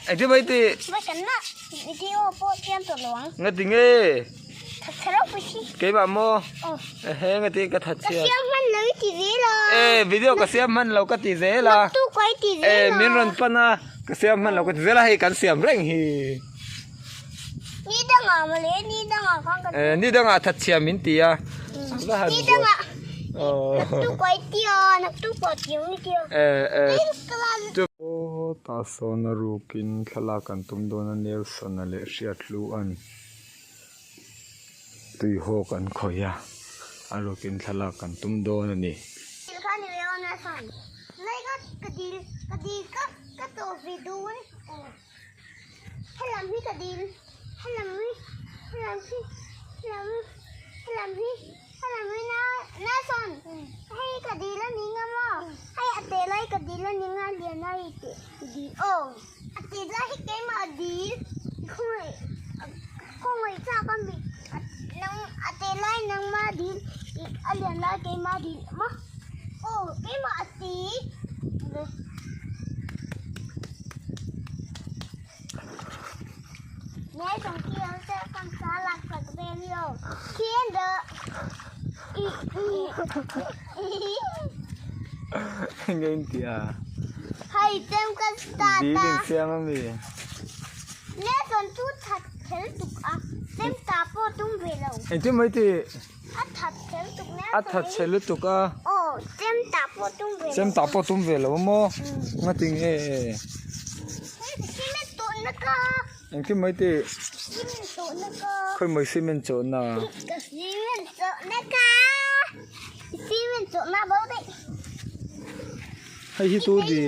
Engtin mai tih? Ngati nge? Keimah maw? Ehe ngati ka that chhiat. E video ka siam hman lo ka ti zel a. E min rawn pan a ka siam hman lo ka ti zel a hei kan siam reng hi. Ni dangah mawle ni dangah khan ka Eh ni dangah that chhia min ti a. Va han Ni dangah naktuk ai tia naktuk pawh tiang ni tia. Eh eh Aw ta sawn a rukin thlalak an tum dawn a Nelson a leh Hriathlu an tuihawk an khawih a a rukin thlalak an tum dawn a ni. Helam hi ka dil helam hi helam hi helam hi helam hi helam hi na na sawn hei ka dil a ni nga maw hei a te lai ka dil a ni nga lian a i tih dil aw a te lai hi keimah dil khawngaih khawngaih chak a mi nang a te lai nangma dil a lian lai keimah dil maw aw keimah a ti. Enge in tih a? Dil in siam a mi? Engtin mai tih? A that chhe lutuk a. Chem tah pawh tum ve lo a maw? Ngati nge? Engtin mai tih? Khawi mawi cement chawhna? Hei hi tu di?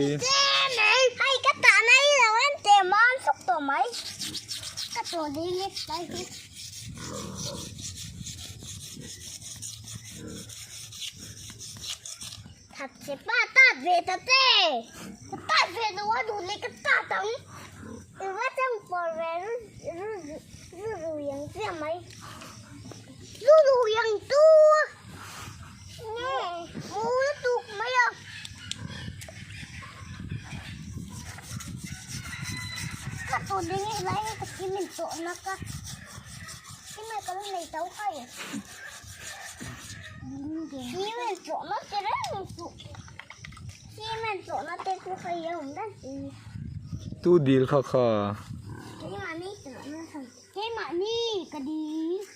Tu dil kha kha.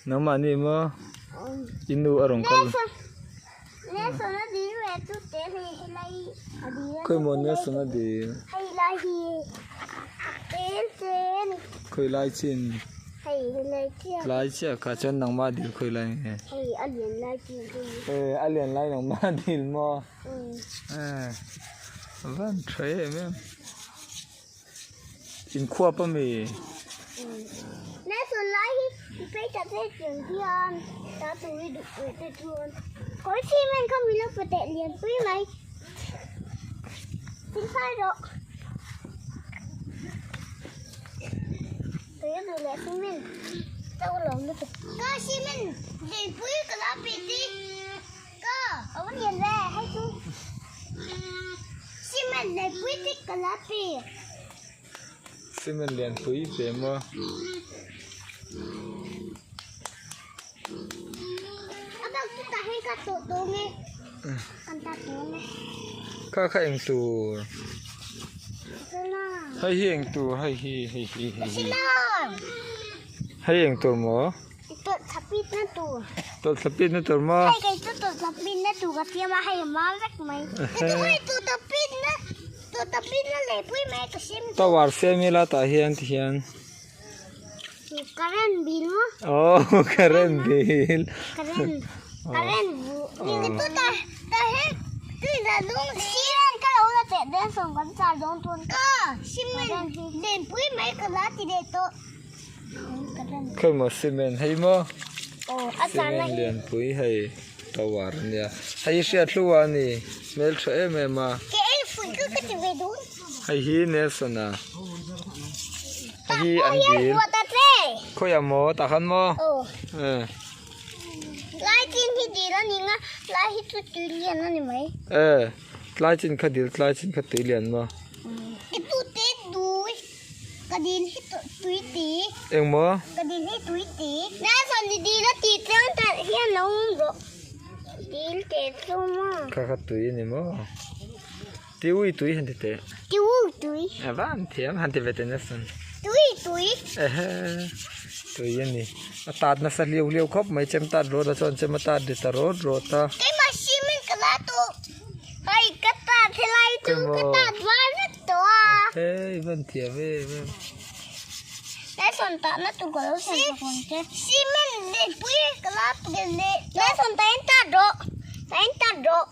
Nangmahni maw i nu a rawn kal. Khawi maw Nelson a dil. Khawi lai chin. Tlai chiah kha chuan nangmah dil khawi lai nge. A lian lai nangmah dil maw. A van tha em em. Inkhuap a mi? Cement lianpui pe maw. Kha kha eng tur hei hi eng tur hei hi hei hi hei hi hei eng tur maw. Tawlh thla pit na tur maw? Hei kei chu tawlh thla pit na tur ka siam a, hei a mam vek mai. Kei chu hei tawlh pit na tawlh pit na lehpui mai ka siam. Tower siam ila tah hian ti hian. Current bill maw? Oh current bill. Current current bu. Tu ta ta he tu da lung cement ka lo la teh den sawm kan char dawn tun. Ka cement lehpui mai ka la ti leh tawh. Khawi maw cement hei maw cement lianpui hei tower a nia hei hi hriat hlu a ni hmeltha em em a hei hi Nelson a hei hi an dil khawiah maw tah khan maw e tlai chin kha dil tlai chin kha tui lian maw. Ka dil hi tui ti. Engmaw? Ka dil hi tui ti. Nelson i dil a tih chuan tah hian lo awm rawh. Dil teh chu maw? Kha kha tui a ni maw? Tiui tui han ti teh. Tiui tui. A va han thiam han ti ve teh Nelson. Tui tui. Ehe tui a ni. A tat nasa hliau hliau khawp mai chem tat rawt a chuan chem a tat ri ta rawt rawt a. Keimah cement ka la tawh. Hei ka tat helai chu ka tat var vek tawh a. Hei van thiam em em. Nelson tahna tur ka lo siam sak ang che. Cement leh pui ka la leh. Nelson ta in tat rawh. Ta in tat rawh.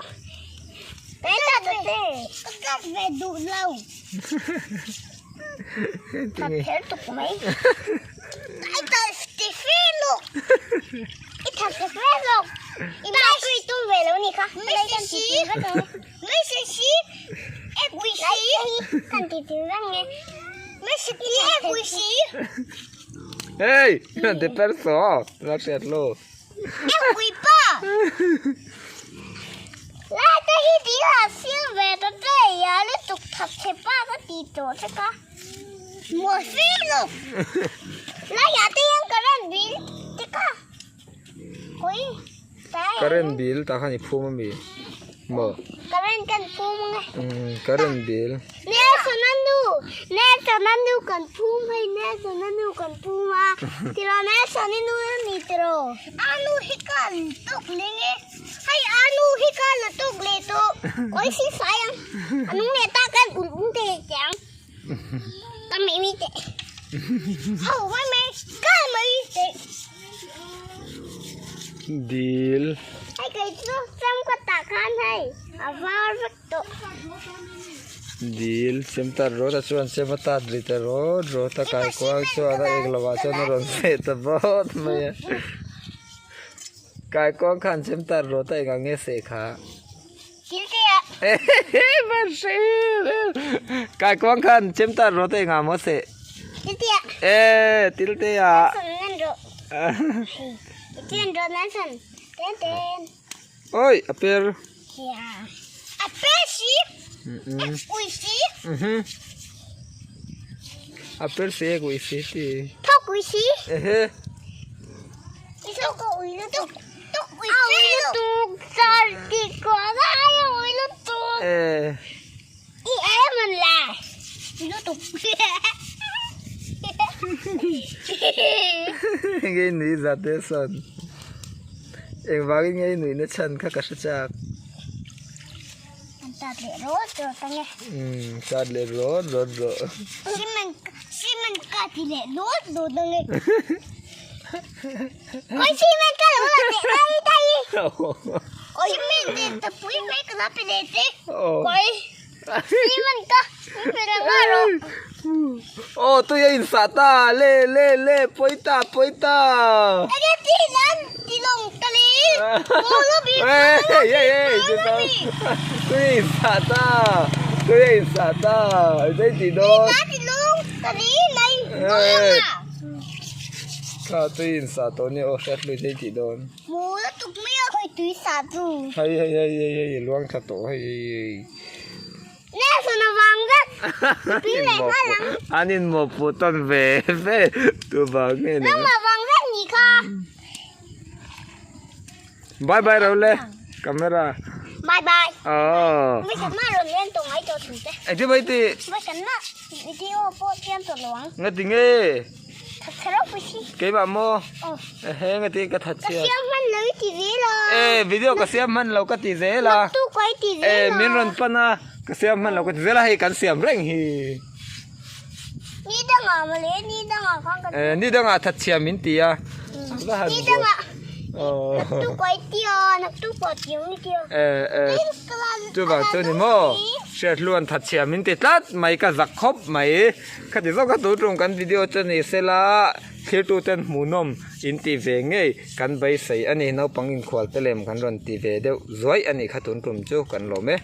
Ta in tat rawh che. Ka tat ve duh lo. Tat kher tuk mai. I tat ti fe lawk. I tat ti fe lawk. I mai pui tum ve lo ni kha. Mai kan ti ti vek ang. Mai se si. Ek ui si. Kan ti ti vek nge. Mai se ti ek ui si. Hey, de perso. La hriat lo. Ek ui pa. Lai te hi ti la siam ve ta te ya le tuk that che pa ka ti to che ka. Mùa phim lục. Lai ya te hian current bill te kha. Ui. Current bill tah khan i phum ami maw? Current kan phum ang e. Umm current bill. Nelson a nu Nelson a nu kan phum hei Nelson a nu kan phum a tiraw Nelson i nu a ni tiraw. A nu hi ka tuk ling e. Hei a nu hi ka la tuk leh tawh. Oi si sai ang. A nung leh ta kan un un te chiang. Ka mẹ mi tệ. Hầu mai mẹ ka mai tệ. Dil. Hei kei chu chem ka tah khan hei a var vek tawh. Dil chem tat rawt a chuan chem a tat ri ta rawt rawt a kai kual chuan a eng lovah chuan a rawn feh ta bawt mai a. Kai kuang khan chem tat rawt a eng ang nge seh kha. Kai kuang khan chem tat rawt a eng ang maw seh. E tilte ah. Oi a per. A per si. Ui si. A per si ek ui si ti. Thok ui si. Ehe. Thok ui lutuk. Tuk ui si lutuk. Sar ti ko ai ui lutuk. E. I em man la. Lutuk. Ngei nui za te sawn. Engvangin ngei nuihna chhan kha ka hre chak. An tat leh rawt rawt ang e. Umm tat leh rawt rawt rawh. Cement cement ka ti leh rawt rawt ang e. Oi cement ka lo la teh dai dai. Cement te ta pui mai ka la pe leh te. Oi cement ka pe la nga rawh. Aw tui a insah ta le le le pawi ta pawi ta. Enge ti lan ti lawng ta le. Hey hey hey tui a insah ta tui a insah ta zai ti dawn. Kha tui insah tawh nia aw hriat hlui zai ti dawn. Hei hei hei hei hei luang tha tawh hei hei hei. An inmawhpuh tawn ve ve tu vang nge ni. Bye bye ro le camera. Bye bye. Aww. Engtin mai tih? Ngati nge? Keimah maw? Ehe ngati ka that chhiat. E video ka siam hman lo ka ti zel a. E min rawn pan a ka siam hman lo ka ti zel a hei kan siam reng hi. E ni dangah that chhia min ti a. E e chuvang chu ni maw Hriathluan that chhia min ti tlat mai ka zak khawp mai. Khati zawk a tun tum kan video chu ni sela thirtu ten hmuhnawm in ti ve ngei kan beisei a ni. Naupang inkhual te lem kan rawn ti ve deuh zuai a nih kha tun tum chu kan lawm e.